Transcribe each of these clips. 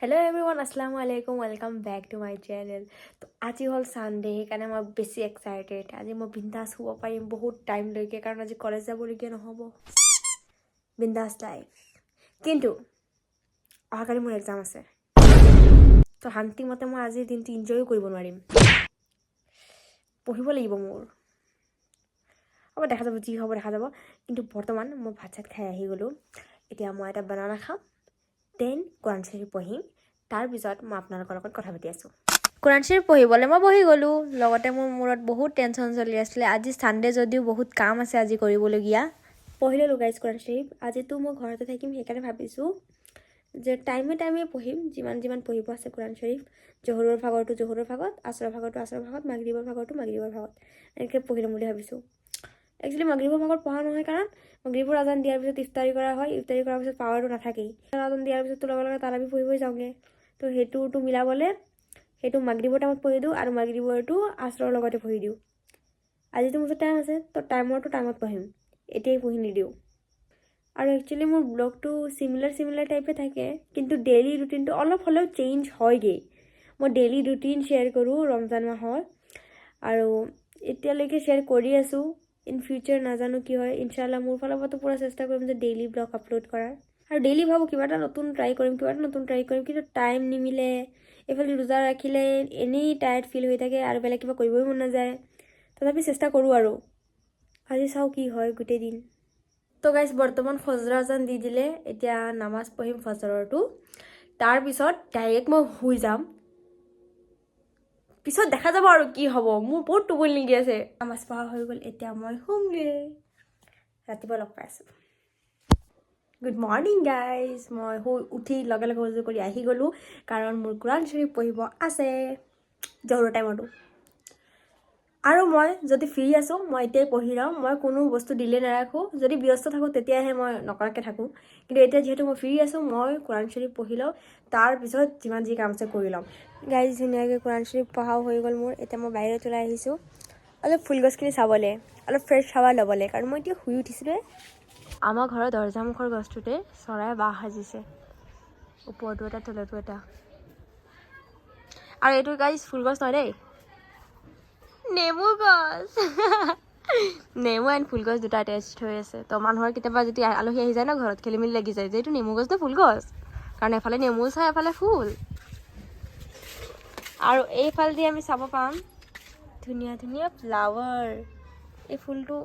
Hello' everyone, আসসালামু আলাইকুম, welcome back to my channel. তো আজি হ'ল ছানডে, সেইকাৰণে মই বেছি এক্সাইটেড। আজি মই বিন্দাছ শুব পাৰিম বহুত টাইমলৈকে, কাৰণ আজি কলেজ যাবলগীয়া নহ'ব। বিন্দাছ লাইফ। কিন্তু অহাকালি মোৰ এক্সাম আছে, তো শান্তিমতে মই আজিৰ দিনটো ইনজয়ো কৰিব নোৱাৰিম। পঢ়িব লাগিব মোৰ। হ'ব, দেখা যাব, যি হ'ব দেখা যাব। কিন্তু বৰ্তমান মই ভাত চাত খাই আহি গ'লোঁ। এতিয়া মই এটা বানানা খাম, then কোৰআন শ্বৰীফ পঢ়িম। তাৰপিছত মই আপোনালোকৰ লগত কথা পাতি আছোঁ। কোৰআন শ্বৰীফ পঢ়িবলৈ মই বহি গ'লোঁ। লগতে মোৰ মূৰত বহুত টেনশ্যন চলি আছিলে। আজি ছানডে যদিও বহুত কাম আছে আজি কৰিবলগীয়া। পঢ়ি ল'লোঁ গাইজ কোৰআন শ্বৰীফ। আজিতো মই ঘৰতে থাকিম, সেইকাৰণে ভাবিছোঁ যে টাইমে টাইমে পঢ়িম, যিমান যিমান পঢ়িব আছে কোৰআন শ্বৰীফ। জহৰৰ ভাগৰটো জহৰৰ ভাগত, আচৰৰ ভাগৰটো আচৰৰ ভাগত, মাগৰিবৰ ভাগৰটো মাগৰিবৰ ভাগত, এনেকৈ পঢ়ি ল'ম বুলি ভাবিছোঁ। একচুৱেলি মাগৰিবৰ ভাগত পঢ়া নহয়, কাৰণ মাগৰিবৰ আজান দিয়াৰ পিছত ইফতাৰী কৰা হয়। ইফতাৰী কৰাৰ পিছত পাৱাৰটো নাথাকেই। আজান দিয়াৰ পিছততো লগে লগে তাৰাবি পঢ়িবই যাওঁগৈ। তো সেইটোতো মিলাবলৈ সেইটো মাগৰিবৰ টাইমত পঢ়ি দিওঁ আৰু মাগৰিবৰটো আচৰৰ লগতে পঢ়ি দিওঁ। আজিতো মোৰ ওচৰত টাইম আছে, তো টাইমৰটো টাইমত পঢ়িম, এতিয়াই পঢ়ি নিদিওঁ। আৰু একচুৱেলি মোৰ ব্লগটো চিমিলাৰ চিমিলাৰ টাইপে থাকে, কিন্তু ডেইলি ৰুটিনটো অলপ হ'লেও চেঞ্জ হয়গৈ। মই ডেইলি ৰুটিন শ্বেয়াৰ কৰোঁ ৰমজান মাহৰ আৰু এতিয়ালৈকে শ্বেয়াৰ কৰি আছোঁ। ইন ফিউচাৰ নাজানো কি হয়। ইনশাল্লাহ মোৰ ফালৰ পৰাতো পূৰা চেষ্টা কৰিম যে ডেইলি ব্লগ আপলোড কৰাৰ। আৰু ডেইলি ভাবোঁ কিবা এটা নতুন ট্ৰাই কৰিম, কিবা এটা নতুন ট্ৰাই কৰিম, কিন্তু টাইম নিমিলে। এইফালে ৰোজা ৰাখিলে এনেই টায়াৰ্ড ফিল হৈ থাকে আৰু বেলেগ কিবা কৰিবই মন নাযায়। তথাপি চেষ্টা কৰোঁ আৰু আজি চাওঁ কি হয় গোটেই দিন। তো গাইজ, বৰ্তমান ফজৰ আজান দি দিলে। এতিয়া নামাজ পঢ়িম ফজৰৰটো, তাৰপিছত ডাইৰেক্ট মই শুই যাম। পিছত দেখা যাব আৰু কি হ'ব। মোৰ বহুত টোপনি লাগি আছে। নামাজ পঢ়া হৈ গ'ল, এতিয়া মই শুমগৈ। ৰাতিপুৱা লগ পাই আছোঁ। Good morning guys. মই শুই উঠি লগে লগে উজু কৰি আহি গ'লোঁ, কাৰণ মোৰ কোৰআন শ্বৰীফ পঢ়িব আছে জহৰৰ টাইমতো। আৰু মই যদি ফ্ৰী আছোঁ, মই এতিয়াই পঢ়ি লওঁ। মই কোনো বস্তু ডিলে নাৰাখোঁ। যদি ব্যস্ত থাকোঁ, তেতিয়াহে মই নকৰাকৈ থাকোঁ। কিন্তু এতিয়া যিহেতু মই ফ্ৰী আছোঁ, মই কোৰআন শ্বৰীফ পঢ়ি লওঁ, তাৰপিছত যিমান যি কাম আছে কৰি ল'ম। গাইজ, ধুনীয়াকৈ কোৰআন শ্বৰীফ পঢ়াও হৈ গ'ল মোৰ। এতিয়া মই বাহিৰত ওলাই আহিছোঁ অলপ ফুল গছখিনি চাবলৈ, অলপ ফ্ৰেছ হাৱা ল'বলৈ, কাৰণ মই এতিয়া শুই উঠিছোঁহে। আমাৰ ঘৰৰ দৰ্জামুখৰ গছটোতে চৰাই বাহ সাজিছে, ওপৰতো এটা, তলতো এটা। আৰু এইটো গাইজ ফুল গছ নহয় দেই, নেমু গছ। নেমু এণ্ড ফুল গছ দুটা এটেচড হৈ আছে। তো মানুহৰ কেতিয়াবা যদি আলহী আহি যায় ন ঘৰত, খেলি মেলি লাগি যায় যে এইটো নেমু গছ নে ফুল গছ, কাৰণ এফালে নেমু চাই, এফালে ফুল। আৰু এইফালেদি আমি চাব পাম ধুনীয়া ধুনীয়া ফ্লাৱাৰ। এই ফুলটো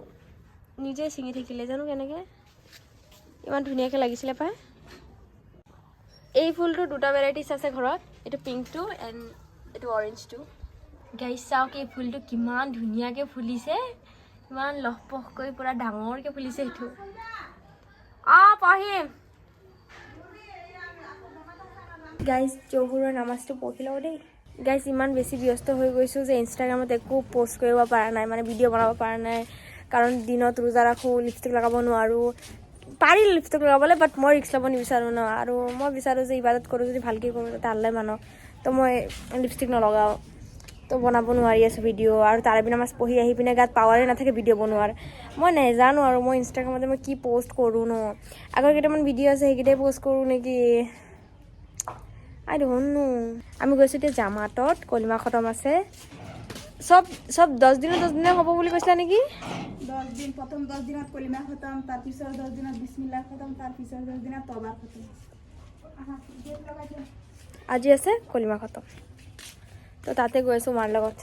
নিজে ছিঙি থাকিলে, জানো কেনেকৈ ইমান ধুনীয়াকৈ লাগিছিলে পাই। এই ফুলটো দুটা ভেৰাইটিছ আছে ঘৰত, এইটো পিংকটো এণ্ড এইটো অৰেঞ্জটো। গাইজ, চাওক, এই ফুলটো কিমান ধুনীয়াকৈ ফুলিছে, ইমান লহপহকৈ পূৰা ডাঙৰকৈ ফুলিছে এইটো। পঢ়িম গাইজ, জহুৰৰ নামাজটো পঢ়ি লওঁ দেই। গাইজ, ইমান বেছি ব্যস্ত হৈ গৈছোঁ যে ইনষ্টাগ্ৰামত একো পষ্ট কৰিব পৰা নাই, মানে ভিডিঅ' বনাব পৰা নাই, কাৰণ দিনত ৰোজা ৰাখোঁ, লিপষ্টিক লগাব নোৱাৰোঁ। পাৰি লিপষ্টিক লগাবলৈ, বাট মই ৰিস্ক ল'ব নিবিচাৰোঁ ন। আৰু মই বিচাৰোঁ যে ইবাদত কৰোঁ যদি ভালকৈ কৰোঁ, যাতে আল্লাই মানক। তো মই লিপষ্টিক নলগাওঁ, তো বনাব নোৱাৰি আছোঁ ভিডিঅ'। আৰু তাৰাবি নামাজ পঢ়ি আহি পিনে গাত পাৱাৰে নাথাকে ভিডিঅ' বনোৱাৰ। মই নেজানো আৰু মই ইনষ্টাগ্ৰামতে মই কি পষ্ট কৰোঁ ন। আগৰ কেইটামান ভিডিঅ' আছে, সেইকেইটাই পষ্ট কৰোঁ নেকি, আই don't ন। আমি গৈছোঁ এতিয়া জামাতত, কলিমা খতম আছে। চব চব 10 দিনত 10 দিনে হ'ব বুলি কৈছিলা নেকি? 10 দিন। প্ৰথম 10 দিনত কলিমা খতম, তাৰপিছৰ 10 দিনত বিছমিল্লাহ খতম, তাৰপিছৰ 10 দিনত তবাৰ খতম। আহা, গেট লগাই দিয়া। আজি আছে কলিমা খতম, তো তাতে গৈ আছোঁ মাৰ লগত।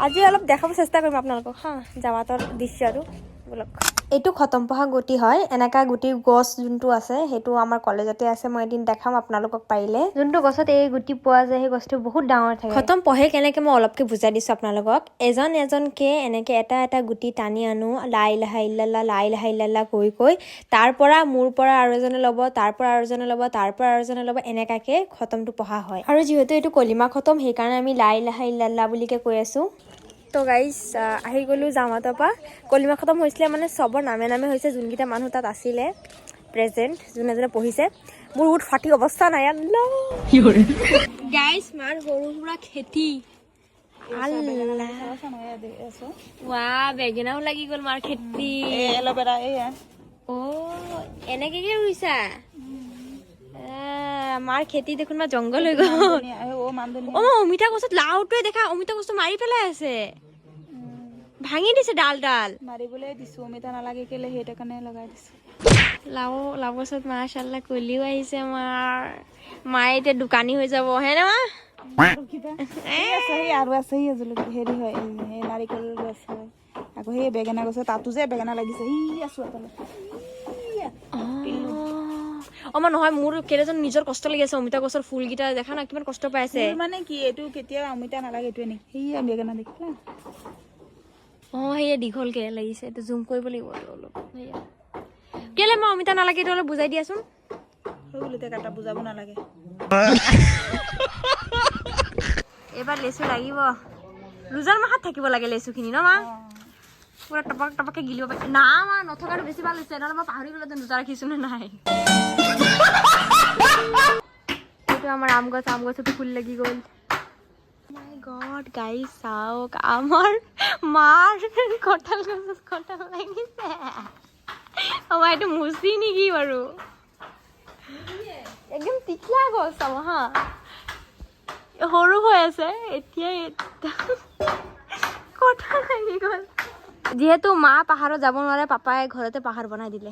আজি অলপ দেখাব চেষ্টা কৰিম আপোনালোকক হা, জামাতৰ দৃশ্য আৰু ব'লক। এইটো খতম পঢ়া গুটি হয়। এনেকা গুটিৰ গছ যোনটো আছে, সেইটো আমাৰ কলেজতে আছে। মই এদিন দেখাম আপোনালোকক পাৰিলে। যোনটো গছত এই গুটি পোৱা যায়, সেই গছটো বহুত ডাঙৰ থাকে। খতম পঢ়ে কেনেকে, মই অলপকে বুজাই দিছোঁ আপোনালোকক। এজন এজনকে এনেকে এটা এটা গুটি টানি আনো, লা ইলাহা ইল্লাল্লাহ, লা ইলাহা ইল্লাল্লাহ কৈ কৈ। তাৰ পৰা মোৰ পৰা আৰু এজনে ল'ব, তাৰ পৰা আৰু এজনে ল'ব, তাৰ পৰা আৰু এজনে ল'ব, এনেকাকে খতমটো পঢ়া হয়। আৰু যিহেতু এইটো কলিমা খতম, সেইকাৰণে আমি লা ইলাহা ইল্লাল্লাহ বুলিকে কৈ আছোঁ। তো গাইজ, আহি গ'লোঁ জামাতৰ পৰা। কলিমা খতম হৈছিলে, মানে চবৰ নামে নামে হৈছে, যোনকেইটা মানুহ তাত আছিলে প্ৰেজেণ্ট, যোনে যোনে পঢ়িছে। মোৰ বহুত ফাটি অৱস্থা নাই। আল্লাহ। গাইজ, মাৰ সৰু সুৰা খেতি। আল্লাহ, ৱা, বেঙেনাও লাগি গ'ল মাৰ খেতি। এল'ভেৰা এয়া। অ', এনেকে ৰুইছা? মাৰ খেতি দেখোন মা জংঘল হৈ গ'ল। অ মানধনিয়া। অ, অমিতা গছত লাওটোৱে দেখা, অমিতা গছটো মাৰি পেলাই আছে, ভাঙি দিছে ডাল ডাল। মাৰিবলৈ দিছো, অমিতা নালাগে কেলে, সেইটো কাৰণে লগাই দিছো। লাও লাও গছত মাশাল্লাহ কলিও আহিছে। মাৰ মায়ে এতিয়া দোকানী হৈ যাব হে না মা? আৰু কিবা সেই আছে, সেই আৰু আছে, সেই জলকীয়া হেৰি হয়, এই নাৰিকল গছ হয়। আকৌ সেই বেঙেনা গছ, তাতো যে বেঙেনা লাগিছে, ই আছো তলত। অ মা, নহয়, মোৰ কেইজন নিজৰ কষ্ট লাগি আছে। অমিতা গছৰ ফুলকেইটা দেখা না, কিমান কষ্ট পাই আছে। ফুল মানে কি, এইটো কেতিয়াও অমিতা নালাগে, এইটোৱে নেকি? সেয়া বেঙেনা দেখিলা? অ, সেয়া দীঘলকে লাগিছে। এইটো জুম কৰিব লাগিব আৰু অলপ। সেয়া কেলে মা অমিতা নালাগে, এইটো অলপ বুজাই দিয়াচোন। হৈ গ'ল এতিয়া, কাটা, বুজাব নালাগে। এইবাৰ লেচু লাগিব। ৰোজাৰ মাহত থাকিব লাগে লেচুখিনি ন মা? পুৰা টপক টপককে গিলিব পাৰি না মা? নথকাটো বেছি ভাল হৈছে, নহ'লে মই পাহৰি গ'লো ৰোজা ৰাখিছো নে নাই। এইটো আমাৰ আম গছ, আম গছতো ফুল লাগি গ'ল। মাই গড গাইজ, চাওক, আমাৰ মাৰ কঁঠাল গছত কঁঠাল লাগিছে। আমাৰ এইটো মুচি নেকি বাৰু? একদম টিকলা গছ চাব হা, সৰু হৈ আছে, এতিয়াই কঁঠাল লাগি গ'ল। যিহেতু মা পাহাৰত যাব নোৱাৰে, পাপাই ঘৰতে পাহাৰ বনাই দিলে।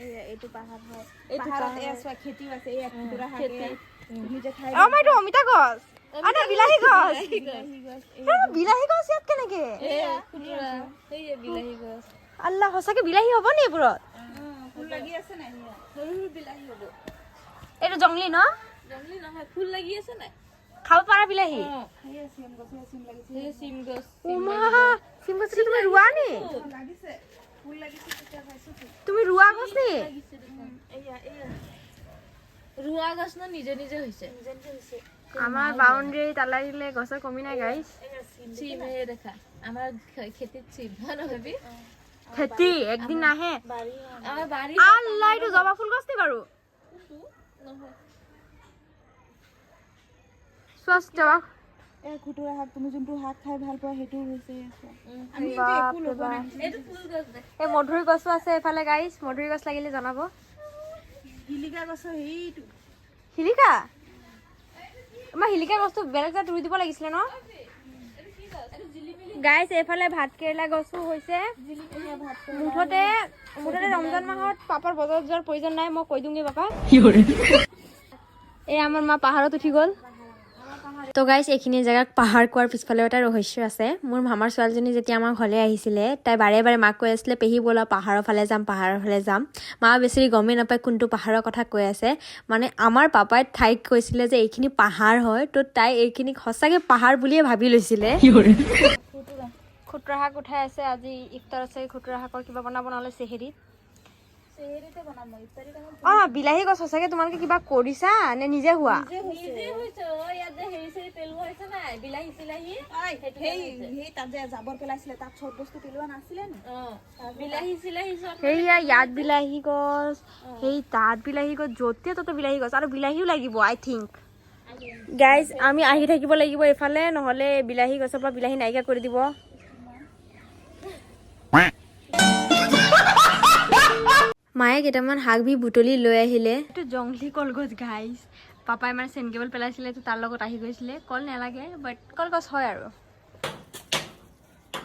এইয়া এইটো পাহাৰ হয়। পাহাৰত এয়া চোৱা, খেতিও আছে। এই খুতুৰা শাক, এয়া তুমি যে খাই আমাৰ এইটো অমিতা গছ আৰে বিলাহী গছ। বিলাহী গছ। এই বিলাহী গছ ইয়াত কেনেকে? আল্লাহ, সঁচাকে বিলাহী হ'ব নি এইবোৰত? ফুল লাগি আছে নাই? এইটো জংলী ন? জংলী নহয়, ফুল লাগি আছে নাই? খাব পাৰা বিলাহী। সেয়া চিম গছ, সেয়া চিম লাগিছে। চিম গছ। উমা, চিম গছ তুমি ৰোৱা নি? লাগিছে, ফুল লাগিছে, তেতিয়া খাইছো। তুমি ৰোৱা গছ নি? এয়া এয়া। ৰোৱা গছ ন, নিজে নিজে হৈছে? নিজে নিজে হৈছে। আমাৰ বাউণ্ডেৰী তালা দিলে গছৰ কমি নাই গাইছ। চিম হে দেখা, আমাৰ খেতিত চিম হয় নহয়? খেতি একদিন নাহে। বাৰী। আমাৰ বাৰী। আল্লাহ, এইটো জবা ফুল গছ নি বাৰু? নহয়। চোৱা, জবা। এই খুতুৰা শাক, তুমি যোনটো শাক খাই ভাল পোৱা, সেইটো হৈছে। এয়া চোৱা। আমি কিন্তু একো লগোৱা নাই। এইটো ফুল গছ দে। এই মধুৰি গছো আছে এইফালে গাইছ। মধুৰি গছ লাগিলে জনাব। শিলিকা গছৰ সেইটো। শিলিকা, আমাৰ শিলিকা গছটো বেলেগ জেগাত ৰুই দিব লাগিছিলে ন গাইছ? এইফালে ভাত কেৰেলা গছো হৈছে। মুঠতে মুঠতে ৰমজান মাহত পাপাৰ বজাৰত যোৱাৰ প্ৰয়োজন নাই। মই কৈ দিওঁগে পাপা। এই আমাৰ মা পাহাৰত উঠি গ'ল। তো গাইছ, এইখিনি জেগাক পাহাৰ কোৱাৰ পিছফালেও এটা ৰহস্য আছে। মোৰ মামাৰ ছোৱালীজনী যেতিয়া আমাৰ ঘৰলৈ আহিছিলে, তাই বাৰে বাৰে মাক কৈ আছিলে, "পেহী, ব'লা, পাহাৰৰ ফালে যাম, পাহাৰৰ ফালে যাম।" মা বেচেৰি গমেই নাপায় কোনটো পাহাৰৰ কথা কৈ আছে। মানে আমাৰ পাপাই তাইক কৈছিলে যে এইখিনি পাহাৰ হয়, তো তাই এইখিনিক সঁচাকৈ পাহাৰ বুলিয়ে ভাবি লৈছিলে। খুতুৰা শাক উঠাই আছে। আজি ইফতাৰ আছে, খুতুৰা শাকৰ কিবা বনাব, নহ'লে চেহেৰিত। চেহেৰিতে বনাম মই, ইফতাৰী টাইমত। অ, বিলাহী গছ সঁচাকে তোমালোকে কিবা কৰিছা নে নিজে হোৱা? নিজে হৈছে অ। ইয়াত যে হেৰি চেৰি পেলোৱা হৈছে নাই, বিলাহী চিলাহী। সেই সেই তাত যে জাবৰ পেলাইছিলে, তাত চব বস্তু পেলোৱা নাছিলে নি? অ, বিলাহী চিলাহী চব। সেয়া ইয়াত বিলাহী গছ, সেই তাত বিলাহী গছ, য'তে ত'তে বিলাহী গছ আৰু বিলাহীও লাগিব আই থিংক। গাইজ, আমি আহি থাকিব লাগিব এইফালে, নহ'লে বিলাহী গছৰ পৰা বিলাহী নাইকিয়া কৰি দিব। Quack. মায়ে কেইটামান শাক বি বুটলি লৈ আহিলে। এইটো জংলী কলগছ গাইজ। পাপাই মানে চেন কেবল পেলাইছিলে, তো তাৰ লগত আহি গৈছিলে। কল নালাগে, বাট কলগছ হয়। আৰু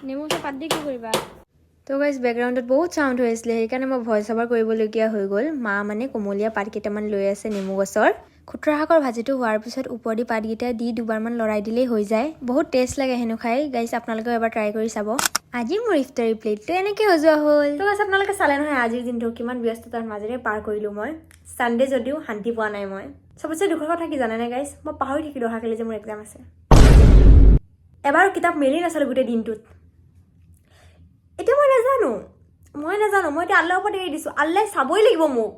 নেমু গছৰ পাত দি কি কৰিবা? তো গাইজ, বেকগ্ৰাউণ্ডত বহুত চাউণ্ড হৈ আছিলে, সেইকাৰণে মই ভইচ অভাৰ কৰিবলগীয়া হৈ গ'ল। মা মানে কুমলীয়া পাত কেইটামান লৈ আছে নেমু গছৰ। খুতুৰা শাকৰ ভাজিটো হোৱাৰ পিছত ওপৰদি পাতকেইটা দি দুবাৰমান লৰাই দিলেই হৈ যায়। বহুত টেষ্ট লাগে হেনো খাই। গাইজ, আপোনালোকেও এবাৰ ট্ৰাই কৰি চাব। আজি মোৰ ইফতাৰী প্লেটটো এনেকৈ সজোৱা হ'ল। তো গাইজ, আপোনালোকে চালে নহয় আজিৰ দিনটো কিমান ব্যস্ততাৰ মাজেৰে পাৰ কৰিলোঁ মই। ছানডে যদিও শান্তি পোৱা নাই মই। চবতছে দুখৰ কথা কি জানেনে গাইজ? মই পাহৰি থাকিলোঁ অহাকালি যে মোৰ এক্সাম আছে। এবাৰো কিতাপ মেলি নাচালোঁ গোটেই দিনটোত। এতিয়া মই নাজানো, মই নাজানো। মই এতিয়া আল্লাহৰ ওপৰত এৰি দিছোঁ। আল্লাহে চাবই লাগিব মোক।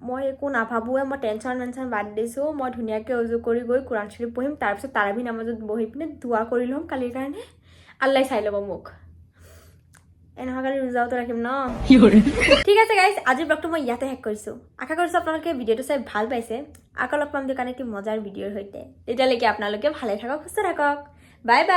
মই একো নাভাবোৱে। মই টেনশ্যন মেনশ্যন বাদ দিছোঁ। মই ধুনীয়াকৈ উজু কৰি গৈ কোৰাণ শ্বৰীফ পঢ়িম, তাৰপিছত তাৰাবি নামাজত বহি পিনে দোৱা কৰি ল'ম কালিৰ কাৰণে। আল্লাহে চাই ল'ব মোক। এনেকুৱা কালি ৰোজাওতো ৰাখিম ন। ঠিক আছে গাইজ, আজিৰ ব্লগটো মই ইয়াতে শেষ কৰিছোঁ। আশা কৰিছোঁ আপোনালোকে ভিডিঅ'টো চাই ভাল পাইছে। আকৌ লগ পাম দোকান এটি মজাৰ ভিডিঅ'ৰ সৈতে। তেতিয়ালৈকে আপোনালোকে ভালে থাকক, সুস্থ থাকক। Bye bye.